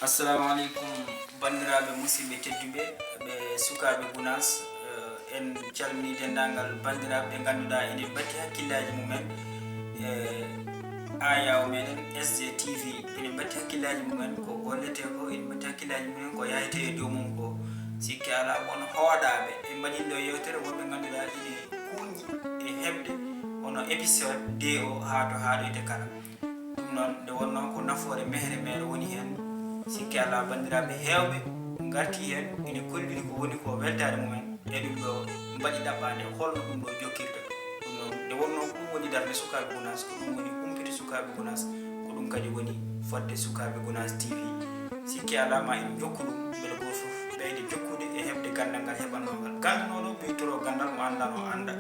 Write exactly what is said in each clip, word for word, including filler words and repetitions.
Assalamu aleykum, banndiraaɓe musidɓe tedduɓe, ɓe sukaaɓe Gunaas. Eh, en calmini denndaangal banndiraaɓe ɓe ngannduɗaa ene mbatti hakkillaaji mumen. Eh, ayaw meɗen S J T V ene mbatti hakkillaaji mumen ko golletee ko, ene mbatti hakkillaaji mumen ko yahete e dow mum ko. Sikke alaa, won hooɗaaɓe ɓe mbaɗinɗo yewtere, wonɓe ngannduɗaa ene kuuñi e heɓde hono épisode deux o haa to haaɗoyte kala. Ɗum noon, nde wonnoo ko nafoore mehre meere woni heen, sikke alaa, banndiraaɓe heewɓe ngartii heen, ene kolliri ko woni ko weltaare mumen e ɗum ɗo mbaɗi ɗaɓɓaande, holno ɗum ɗo jokkirta. Ɗum noon, nde wonnoo ko ɗum woni darnde sukaaɓe Gunaas, ko ɗum woni humpito sukaaɓe Gunaas, ko ɗum kadi woni fodde sukaaɓe Gunaas T V. Sikke alaa, ma en njokku ɗum, mbele gooto fof ɓeyde jokkude e heɓde ganndal ngal heɓannoo ngal. Ganndanooɗo ɓeytoroo ganndal mo anndanoo annda.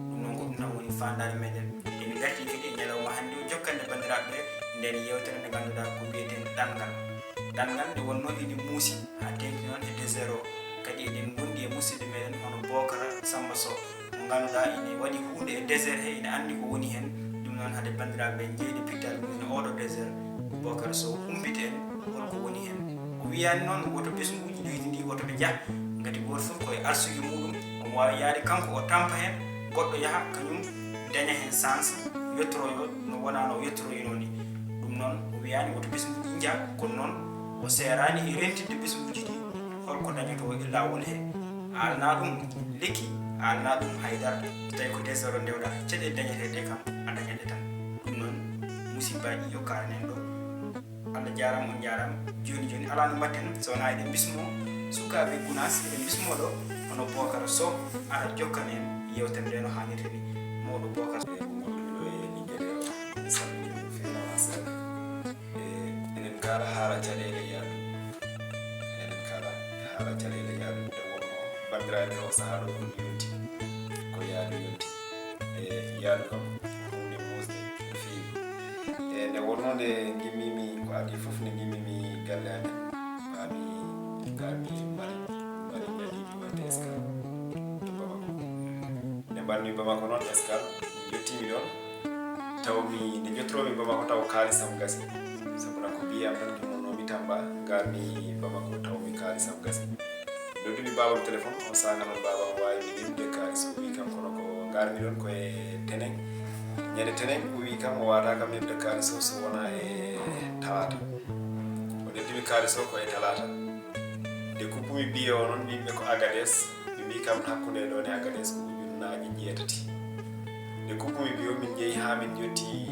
Ɗum noon, ko ɗum tan woni faandaare meɗen. Emi garti kadi e ñalawma hannde o jokkande banndiraaɓe ɓe ndeen yewtere nde ngannduɗaa ko wiyeten ɗanngal. Ɗanngal nde wonnoo ene muusi haa teeŋti noon e désert o. Kadi eɗen ngondi e musidɗo meɗen hono Bokara Samba Sow, mo ngannduɗaa ene waɗi huunde e désert he, ene anndi ko woni heen. Ɗum noon, hade banndiraaɓe ɓe njeyde pittal mum e oɗo désert, Bokara Sow humpita en holko woni heen. O wiyaani noon woto ɓesnguuji leydi ndi woto ɓe njah, ngati gooto fof ko e arsugue muɗum, omo waawi yahde kanko o tampa heen, goɗɗo yaha kañum daña heen chance, yettoroyo no wonaa no o yettoroyinoo ni. Ɗum noon, o wiyaani woto ɓesnguuji njah, kono noon o seeraani e rentinde ɓesnguuji ɗi holko dañotoo e laawol he. A alnaa ɗum lekki, a alnaa ɗum haydara, so tawii ko désert o ndewɗaa, caɗeele dañeteeɗe kam a dañat ɗe tan. Ɗum noon, musibbaaji yo kaalanen ɗo. Allah jaaraama, on njaaraama. Jooni jooni, alaa no mbaɗten so wonaa eɗen mbismoo sukaaɓe Gunaas, eɗen mbismoo ɗo hono Bokara Sow, ara jokkan en yewtere nde no haanirta ni. Mawɗo Bokara Sow. E mo wonduɓe ɗo e Linguere o, en salminiima no feewi, no seeɗa. E, eɗen kaala haala caɗeele yahdu. Eɗen kaala haala caɗeele yahdu. Nde wonnoo banndiraaɓe o sahaa ɗo ko yonti, ko yahdu yonti. E, yahdu kam ko huunde muusde no feewi. E, nde wonnoo nde ngimmiimi ko adii fof, nde ngimmiimi galle amen, haa mi, haa mi mari, mari ñalliimi waɗde escale to Bamako. Nde mbaɗmi Bamako noon escale, mi yettiimi ɗoon, taw mi, nde njottiroomi Bamako taw kaalis am gasi. Sabu na ko biyee am tan ngimmonoomi Tamba, ngarmi Bamako taw mi kaalis am gasi. Noddumi baabam téléphone, on saanga noon baabam waawi mi neeɓude kaalis. O wii kam kono ko ngarmi ɗoon ko e Teneng. Ñande Teneng o wii kam o waawataa kam neeɓude kaalis o so wonaa e talaata. O neddumi kaalis o ko e talaata. Nde kuppumi biyee o noon, mbiymi ɓe ko Agades. Ɓe mbii kam hakkunde ɗoon e Agades ko ujunnaaje jeetati. Nde kuppumi biyee o, min njehi haa min njotti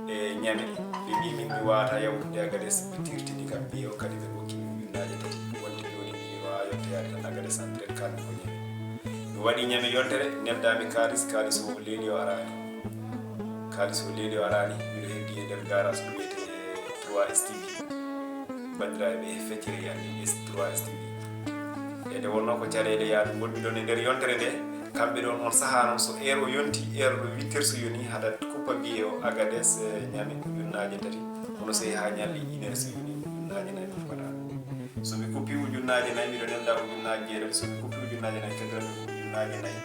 e Ñame. Ɓe mbii min mi waawataa yawtude Agades. Ɓe tirtini kam biyee o, kadi ɓe ngokki mi ujunnaaje tati. Wonde jooni mi waawaa yottoyaade tan Agades, entrée de carte ko Ñame. Mi waɗi Ñame yontere, nebdaami kaalis, kaalis o leeli o araani. Kaalis o leeli o araani, miɗo heddi e nder garage ɗo wiyetee trois S T V. Banndiraaɓe ɓe feccere yande S trois S T V. E nde wonnoo ko caɗeele yahdu, ngonmi ɗoon e nder yontere nde, kamɓe ɗoon on sahaa noon, so heure o yonti, heure ɗo huit heures so yoni, hada kuppa biyee o Agades, eh, Ñame ujunnaaje tati. Kono so yehi haa ñalli une heure so yoni, ujunnaaje nayi kuppata. So mi kuppi ujunnaaje nayi, miɗo nelda ujunnaaje jeetati. So mi kuppi ujunnaaje nayi, keddoto mi ko ujunnaaje nayi.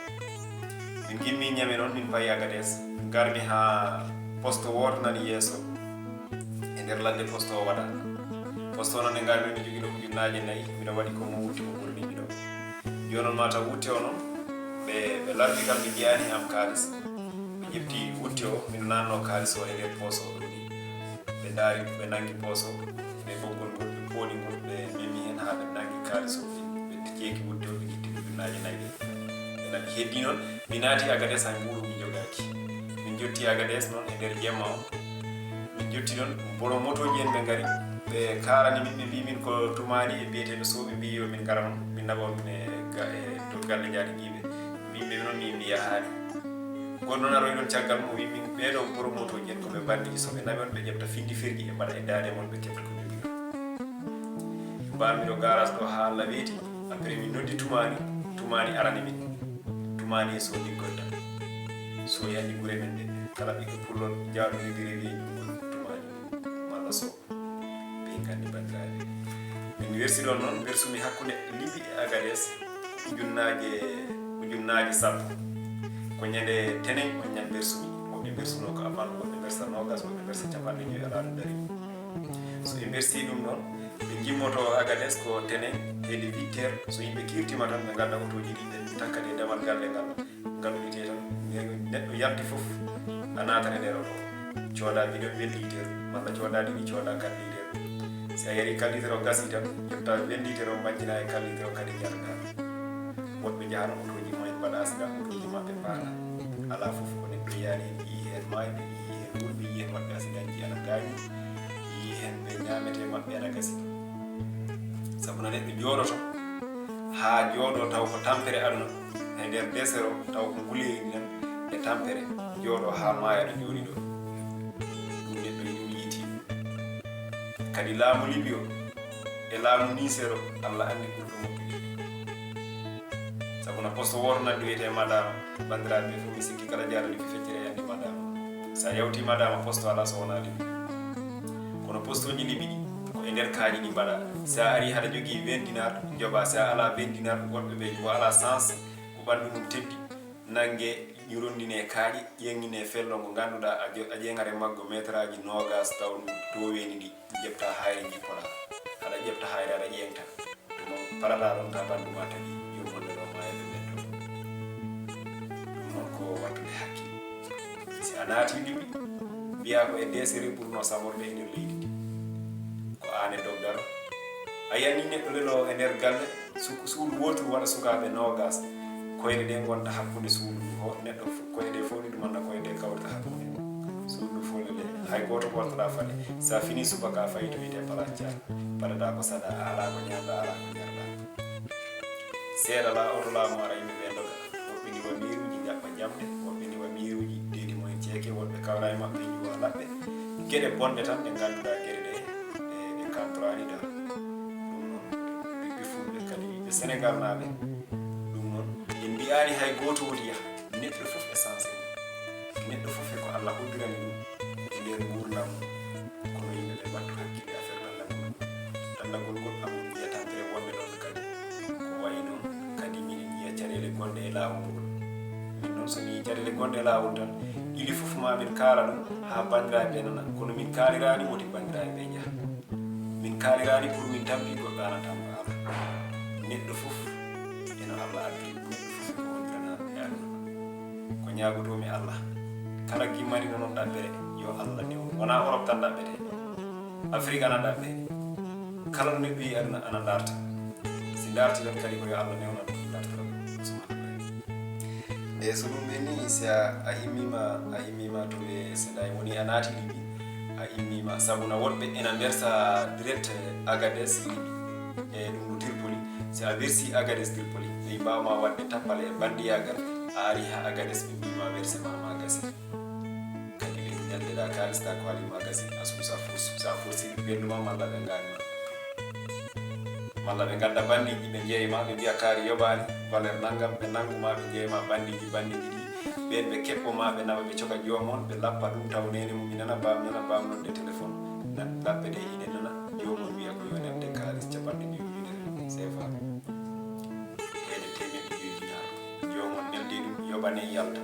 Min ngimmi Ñame noon, min payi Agades. Ngarmi haa poste wooto nani yeeso. E nder ladde poste o waɗa. Poste o noon nde ngarmi, mi jogino ujunnaaje nayi. Miɗo waɗi ko mo wutte ko ɓurmi miɗo. Jooni noon mataw wutte o noon, ɓe, ɓe lardi kam, ɓe njiyaani am kaalis. Ɓe ƴefti wutte o, miɗo naatno kaalis o e nder poos o ɗo ni. Ɓe ndaari, ɓe nanngi poos o, ɓe ɓoggol ngol, ɓe pooɗi ngol, ɓe memi heen haa ɓe nanngi kaalis o, ɓe, ɓe jeeki wutte o, ɓe ngitti ujunnaaje nayi ɗe. Ɓe naɓi. Heddi noon, mi naati Agades, hay mbuuɗu mi jogaaki. Min njotti Agades noon e nder jemma o. Min njotti noon, borom motooji en ɓe ngari. Ɓe kaalani min, ɓe mbii min ko Tumaani e biyeteeɗo Sow, ɓe mbii yo min ngara noon, min naɓa on e ga-, e to galle njaati Giiɓe. Min ɓe noon min mi yahaani. Goɗɗo noon aroyi ɗoon caggal mum, o wii min, ɓee ɗoo borom motooji en ko ɓe banndiji, so ɓe naɓi on, ɓe ƴefta findi fergi, ɓe mbaɗa e daande mon, ɓe keɓta ko jogiɗon. Mbaarmi ɗo garage ɗo haa Allah weeti, après min noddi Tumaani, Tumaani arani min. Tumaani e Sow liggodta. Sow e anndi gure men ɗe, kala ɓiɗɗo pullo jaaɗo liggude wiye ɗum Tumaani malla Sow. Ɓe nganndi banndiraaɓe. Min wersi ɗoon noon, wersumi hakkunde Libi e Agades, ujunnaaje, ujunnaaje sappo. Ko ñande Teneng on ñande wersumi. Woɓɓe wersunoo ko apan, woɓɓe wersa noogas, woɓɓe wersa capanɗe joy alaa ɗo dari. So ɓe wersi ɗum noon, Ɓe njimmoto Agades ko tenen heedi huit heures. So yimɓe kiirtiima tan, ɓe ngadda otooji ɗi, ɓe takka ɗi e damal galle ngal, ngal udditee tan. Neɗɗo yalti fof, a naatan e nder oto. Cooda bidon vingt litres, malla cooda ɗiɗi, cooda quatre litres. Si a yari quatre litres o gasii tan, ƴetta vingt litres o majjina e quatre litres o kadi njarda. Woɗɓe njahano otooji mumen mbaɗa accident, otooji maɓɓe paana. Alaa fof ko neɗɗo yaani, yii heen maayɓe, yii heen wulɓe, yii heen waɗɓe accident ji ana gaañi, yii heen ɓe ñaametee maɓɓe ana gasi. Sabu no neɗɗo jooɗoto haa jooɗoo taw ko tampere aduna, e nder desero taw ko nguleeri tan e tampere, jooɗoo haa maaya ɗo jooɗi ɗo. Ɗum neɗɗo yiɗi yiiti. Kadi laamu Libi o e laamu Niiseer o, Allah anndi ɓurɗo moƴƴude. Sabu no poste wooto nan ɗo wiyetee Madaama, banndiraaɓe ɓe fof mi sikki kala jaaɗo Libi feccere e anndi Madaama. So a yawtii Madaama poste alaa so wonaa Libi. Kono posteeji Libi ɗi ko e nder kaaƴe ɗi mbaɗa. Si a arii haɗa jogii vingt dinar, njoɓaa. Si a alaa vingt dinar, woɗɓe ɓe ko alaa sens, ko ɓanndu mum teddi, nannge ronndinee kaaƴe, ƴeeŋinee fello ngo ngannduɗaa a jo-, a ƴeeŋat e maggo meetaraaji noogaas taw ɗum tooweeni ndi, njeɓta hayre njippoɗaa. Aɗa ƴeɓta hayre aɗa ƴeeŋta. Ɗum noon paraɗaa ɗoon ka ɓanndu ma tagi, joom wonde ɗo ma e ɓe ɓen toon. Ɗum noon ko wattude hakkille. Si a naatii Libi, mbiyaa ko e desere ɓurnoo samorde e nder leydi ndi. Ko aan e dogdaro. A yanii neɗɗo lelo e nder galle, su-, suudu wooturu waɗa sukaaɓe noogaas. Koyɗe ɗe ngonta hakkunde suudu ndu, ho-, neɗɗo fof, koyɗe ɗe fof ni ɗum annda koyɗe ɗe kawrata hakkunde. Suudu ndu fof lele, hay gooto ɓortoɗaa faɗe. So a finii subaka a fayi to wiyetee Palaas Caar. Paɗaɗaa ko saɗaa, a alaa ko ñaamɗaa, a alaa ko njarɗaa. Seeɗa la oto laamu ara yimɓe ɓe ndoga. Woɓɓe ndiwa miiruuji jaɓɓa jamɗe, woɓɓe ndiwa miiruuji deedi mumen ceeke, woɓɓe kawra e maɓɓe njuwa laɓɓe. Geɗe bonɗe tan ɗe ngannduɗaa geɗe ɗe, ɗe, ɗe kantoraani dara. Ɗum noon, ɓiɓɓe Fulɓe kadi ɓiɓɓe Senegal naaɓe, ɗum noon, en mbiyaani hay gooto woti yaha. Neɗɗo fof e sens mum. Neɗɗo fof e ko Allah hoddirani ɗum e nder nguurndam mum. Kono yimɓe ɓe mbattu hakkille affaire ɗanndagol ngol. Ɗanndagol ngol amun yiya tampere wonde ɗon kadi. Ko wayi noon kadi miɗen yiya caɗeele gonɗe e laawol ngol. Min noon so mi yii caɗeele gonɗe e laawol tan, ili fof ma min kaala ɗum haa banndiraaɓe ɓe nana. Kono min kaaliraani woti banndiraaɓe ɓe njaha. Min kaaliraani pour min tampi goɗɗo ana tampa. Neɗɗo fof eno Allah addi, neɗɗo fof eko wondirana e aduna. Ko ñaagotoomi Allah, kala gimmanino noon ɗaɓɓere, yo Allah newnu. Wonaa Orop tan ɗaɓɓete, Afrik ana ɗaɓɓe. Kala no neɗɗo yiyi aduna ana darta. Si darti tan kadi ko yo Allah newna ɗum dartata ɗum. Subhanallah. E so ɗum ɓenni, si a, a immima, a immima to ɓe Sendai woni a naati Libi, a immima. Sabu na woɗɓe ena mbersa direct Agadez Libi. E ɗum ɗo Tripoli. Si a wersi Agadez Tripoli, ɓe mbawma waɗde tappale e bandiyaagal, a ari ha Agadez ɓe mbima werse ma, ma gasi. Kadi ɓe ñalleɗa kaalis ta ko ali ma gasi, a suusa furs. Sa fursi ɓe ɓendu ma malla ɓe ngaani ma. Malla ɓe ngadda bandiiji, ɓe njeeya ma, ɓe mbiya kaari yoɓaani, valeur nanngam, ɓe nanngu ma, ɓe njeeya ma bandiiji, bandiiji ɗi, ɓeen ɓe keɓɓo ma, ɓe nawa, ɓe coka joom on, ɓe lappa ɗum, taw neene mum ina nana, baam nana, baam nodde téléphone, na-, lappe ɗe ine nana, joom on wiya ko yo nelde kaalis capanɗe joyi ujunere sefa, heede teemeɗɗe joyi dinaar. Joom on neldi ɗum, yoɓane yalta.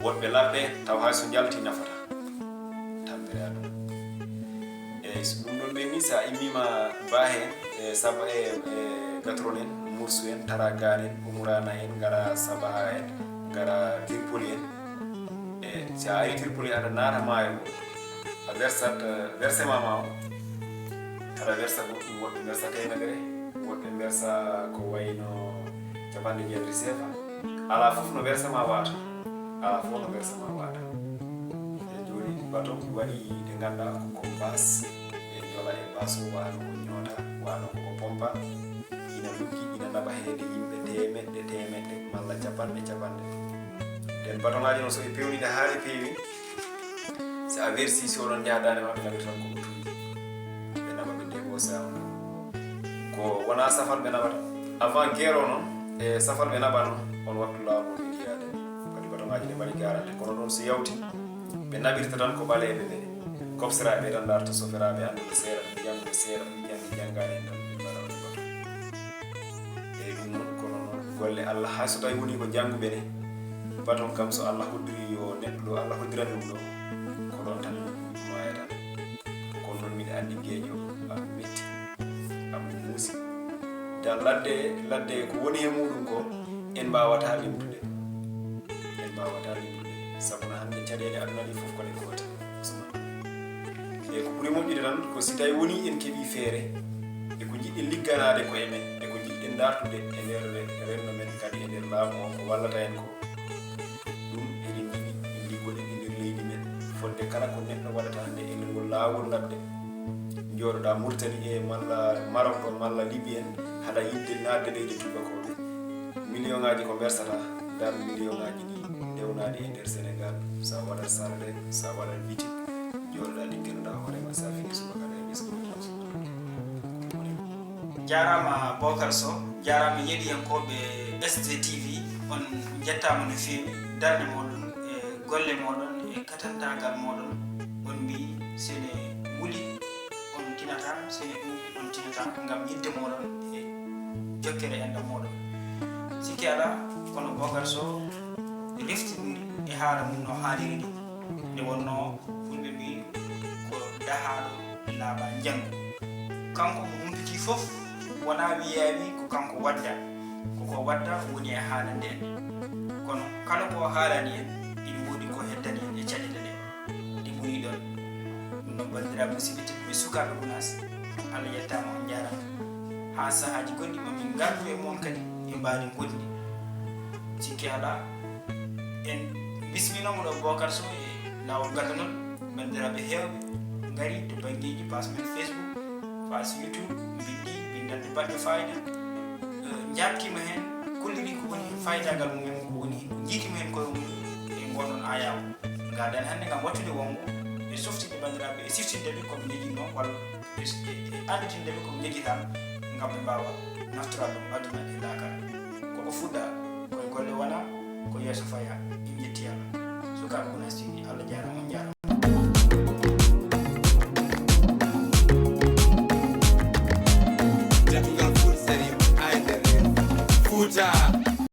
Woɗɓe lappe, taw hay so njalti nafata. Tampere aduna. Eeyi, so ɗum ɗon ɓenni, so a immima Ba heen, e Saba, e, e Gatron en, Mursu en, Taragaan en, Umuraana en, ngara Sabaha en, ngara Tripoli en. E so a ari Tripoli, aɗa naata maayo ngo. A versat, eh, verse ma ma o. Aɗa versa goɗɗum, woɓɓe versa teemedere, woɓɓe versa ko wayno capanɗe jeetati sefa. Alaa fof no verse ma waata. Alaa fof no verse ma waata. E jooni baton waɗi ɗe ngannduɗaa ko, ko bas. Ɓe njola e bas o, wano ko ñoota, wano ko, ko pompa. Ina luggi, ina naɓa heede yimɓe teemeɗɗe, teemeɗɗe, malla capanɗe, capanɗe. Nden batoŋaaji noon so ɓe peewni ɗe haa ɗe peewi, so a wersi, si oɗon njaha daande maɓɓe naɓirta tan ko ɓe tuubi. Ɓe naɓa ɓe ndego saamu. Ko wonaa safar ɓe naɓata. Avant guerre o noon, e safar ɓe naɓano, on wattu laawol ngol ɓe njiyaade. Kadi batoŋaaji ɗe mbaɗi garanti. Kono ɗoon so yawti, ɓe naɓirta tan ko ɓaleeɓe ɓe. Kobseraaɓe tan ndarta, soferaaɓe annduɓe seeɗa, jannguɓe seeɗa, janngi janngaani en tan, ɓe mbaɗa ɗum bato. Eeyi, ɗum noon, kono noon, golle Allah, hay so tawi woni ko jannguɓe ne, baton kam so Allah hoddiri yo neɗɗo ɗo, Allah hoddirani ɗum ɗo, ko ɗoon tan maayata. Kono noon, miɗa anndi geeƴo, ah, metti. Muusi. Dan ladde, ladde ko woni e muɗum ko, en mbaawata limtude. En mbaawata limtude. Sabu no hannde caɗeele aduna ɗi fof ko ɗe goote. Usman. E ko ɓuri moƴƴude tan ko si tawi woni en keɓii feere, e ko njiɗɗen ligganaade koye men, e ko njiɗɗen dartude e nder re-, renndo men kadi e nder laamu o ko wallata en ko. Ɗum eɗen njiɗi liggoɗen e nder leydi men, fodde kala ko neɗɗo waɗata hannde e nder ngol laawol ladde. Njooɗoɗaa Mauritanie e malla Maroc ɗo malla Libye en, haɗa yiɗde naatde leyɗe tuubakooɓe. Million ŋaaji ko mbersata, dan million ŋaaji ɗi ndewnaɗi e nder Sénégal, sa waɗat sarde, sa waɗat bitik, njooɗoɗaa liggannoɗaa hoore ma, sa fini subaka aɗa heɓi subaka. Jaaraama Bocar Sow, jaaraama yeɗiyankooɓe S D T V, on njettaama no feewi darnde mooɗon e golle mooɗon e katantaagal mooɗon. On mbii sene wuli on tinata, sene ɗuuɗi on tinata ngam yiɗde mooɗon e jokkere enɗam mooɗon. Sikke alaa, kono Bocar Sow reftiniri e haala mum no haaniri ni. Nde wonnoo fulɓe mbii ko dahaaɗo laaɓa njanngu. Kanko mo humpitii fof wonaa wiyaa wii ko kanko wadda, ko ko wadda woni e haalande en. Kono kala ko o haalani en, ina woodi ko heddani en e caɗeele ɗe, ɗe ɓuri ɗoon. Ɗum noon, banndiraaɓe musidɓe tedduɓe, sukaaɓe Gunaas, Allah yettaama, on njaaraama. Haa sahaaji goɗɗi ma min ngartu e mon kadi e mbaadi goɗndi. Sikke alaa, en bisminooma ɗo Bocar Sow e laawol gaddanol. Banndiraaɓe heewɓe ngari to banngeeji page men Facebook, page YouTube, mbinndi, binndannde baɗɗo fayida. Eh, njaabtiima heen, kolliri ko woni heen faydaagal mum en, ko woni heen, ko njiitiima heen koye mum e ngoon ɗoon ayaawo. Ngarɗen hannde ngam waɗtude wonngo e softinde banndiraaɓe, e siftinde ɓe ko ɓe njejinno walla e, e, e annditinde ɓe ko ɓe njejitaa ngam ɓe mbaawa naftoraade ɗum aduna e laakara. Ko ko fuɗɗaa, ko e golle wonaa, ko yeeso fayaa. En njetti Allah. Sukaaɓe Gunaas T V, Allah jaaraama.